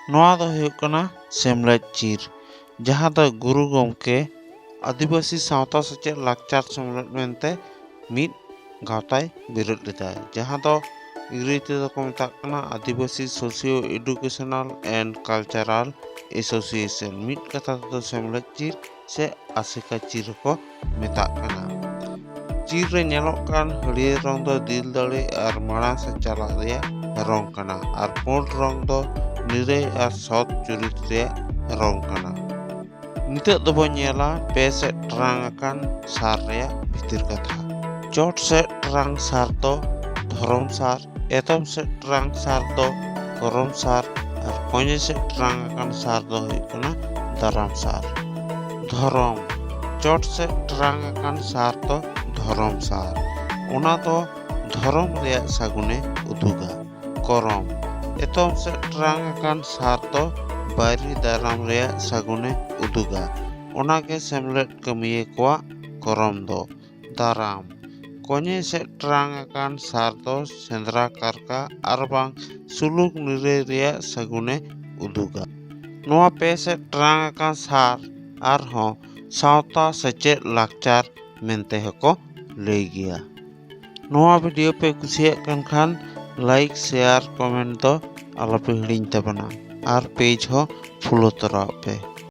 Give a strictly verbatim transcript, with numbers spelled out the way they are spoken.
ᱱᱚᱣᱟ ᱫᱚ ᱦᱩᱭᱩᱜ ᱠᱟᱱᱟ ᱥᱮᱢᱞᱮᱫ ᱪᱤᱨ, ᱡᱟᱦᱟᱸ ᱫᱚ ᱜᱩᱨᱩ ᱜᱚᱢᱠᱮ ᱟᱹᱫᱤᱵᱟᱹᱥᱤ ᱥᱟᱶᱛᱟ ᱥᱮᱪᱮᱫ ᱞᱟᱠᱪᱟᱨ ᱥᱮᱢᱞᱮᱫ ᱢᱮᱱᱛᱮ ᱢᱤᱫ ᱜᱟᱶᱛᱟᱭ ᱵᱮᱨᱮᱫ ᱞᱮᱫᱟ, ᱡᱟᱦᱟᱸ ᱫᱚ ᱤᱝᱨᱮᱡᱤ ᱛᱮᱫᱚ ᱠᱚ ᱢᱮᱛᱟᱜ ᱠᱟᱱᱟ Adivasi socio educational and cultural association, ᱢᱤᱫ ᱠᱟᱛᱷᱟ ᱛᱮᱫᱚ ᱥᱮᱢᱞᱮᱫ ᱪᱤᱨ ᱥᱮ ᱟᱥᱮᱠᱟ ᱪᱤᱨ ᱦᱚᱸᱠᱚ ᱢᱮᱛᱟᱜ ᱠᱟᱱᱟ᱾ ᱪᱤᱨ ᱨᱮ ᱧᱮᱞᱚᱜ ᱠᱟᱱ ᱦᱟᱹᱨᱭᱟᱹᱲ ᱨᱚᱝ ᱫᱚ ᱫᱤᱞ ᱫᱟᱲᱮ ᱟᱨ ᱢᱟᱲᱟᱝ ᱥᱮᱫ ᱪᱟᱞᱟᱜ ᱨᱮᱭᱟᱜ ᱨᱚᱝ ᱠᱟᱱᱟ, ᱟᱨ ᱯᱩᱸᱰ ᱨᱚᱝ ᱫᱚ ᱱᱤᱨᱟᱹᱭ ᱟᱨ ᱥᱚᱛ ᱪᱩᱨᱤᱛ ᱨᱮᱭᱟᱜ ᱨᱚᱝ ᱠᱟᱱᱟ᱾ ᱱᱤᱛᱚᱜ ᱫᱚᱵᱚᱱ ᱧᱮᱞᱟ ᱯᱮ ᱥᱮᱫ ᱴᱨᱟᱝ ᱟᱠᱟᱱ ᱥᱟᱨ ᱨᱮᱭᱟᱜ ᱵᱷᱤᱛᱤᱨ ᱠᱟᱛᱷᱟ᱾ ᱪᱚᱴ ᱥᱮᱫ ᱴᱨᱟᱝ ᱥᱟᱨ ᱫᱚ ᱫᱷᱚᱨᱚᱢ ᱥᱟᱨ, ᱮᱛᱚᱢ ᱥᱮᱫ ᱴᱨᱟᱝ ᱥᱟᱨ ᱫᱚ ᱠᱚᱨᱚᱢ ᱥᱟᱨ, ᱟᱨ ᱠᱚᱧᱮ ᱥᱮᱫ ᱴᱨᱟᱝ ᱟᱠᱟᱱ ᱥᱟᱨ ᱫᱚ ᱦᱩᱭᱩᱜ ᱠᱟᱱᱟ ᱫᱟᱨᱟᱢ ᱥᱟᱨ᱾ ᱫᱷᱚᱨᱚᱢ, ᱪᱚᱴ ᱥᱮᱫ ᱴᱨᱟᱝ ᱟᱠᱟᱱ ᱥᱟᱨ ᱫᱚ ᱫᱷᱚᱨᱚᱢ ᱥᱟᱨ, ᱚᱱᱟ ᱫᱚ ᱫᱷᱚᱨᱚᱢ ᱨᱮᱭᱟᱜ ᱥᱟᱹᱜᱩᱱᱮ ᱩᱫᱩᱜᱟ᱾ ᱠᱚᱨᱚᱢ, ᱮᱛᱚᱢ ᱥᱮᱫ ᱴᱨᱟᱝ ᱟᱠᱟᱱ ᱥᱟᱨ ᱫᱚ ᱵᱟᱹᱭᱨᱤ ᱫᱟᱨᱟᱢ ᱨᱮᱭᱟᱜ ᱥᱟᱹᱜᱩᱱᱮ ᱩᱫᱩᱜᱟ, ᱚᱱᱟᱜᱮ ᱥᱮᱢᱞᱮᱫ ᱠᱟᱹᱢᱤᱭᱟᱹ ᱠᱚᱣᱟᱜ ᱠᱚᱨᱚᱢ ᱫᱚ᱾ ᱫᱟᱨᱟᱢ, ᱠᱚᱧᱮ ᱥᱮᱫ ᱴᱨᱟᱝ ᱟᱠᱟᱱ ᱥᱟᱨ ᱫᱚ ᱥᱮᱸᱫᱽᱨᱟ ᱠᱟᱨᱠᱟ ᱟᱨ ᱵᱟᱝ ᱥᱩᱞᱩᱠ ᱱᱤᱨᱟᱹᱭ ᱨᱮᱭᱟᱜ ᱥᱟᱹᱜᱩᱱᱮ ᱩᱫᱩᱜᱟ᱾ ᱱᱚᱣᱟ ᱯᱮ ᱥᱮᱫ ᱴᱨᱟᱝ ᱟᱠᱟᱱ ᱥᱟᱨ ᱟᱨᱦᱚᱸ ᱥᱟᱶᱛᱟ ᱥᱮᱪᱮᱫ ᱞᱟᱠᱪᱟᱨ ᱢᱮᱱᱛᱮ ᱦᱚᱸᱠᱚ ᱞᱟᱹᱭ ᱜᱮᱭᱟ᱾ ᱱᱚᱣᱟ ᱵᱷᱤᱰᱤᱭᱳ ᱯᱮ ᱠᱩᱥᱤᱭᱟᱜ ᱠᱟᱱ ᱠᱷᱟᱱ ᱞᱟᱭᱤᱠ, ᱥᱮᱭᱟᱨ, ᱠᱚᱢᱮᱱᱴ ᱫᱚ ᱟᱞᱚᱯᱮ ᱦᱤᱲᱤᱧ ᱛᱟᱵᱚᱱᱟ, ᱟᱨ ᱯᱮᱡᱽ ᱦᱚᱸ ᱯᱷᱚᱞᱳ ᱛᱚᱨᱟᱣᱟᱜ ᱯᱮ᱾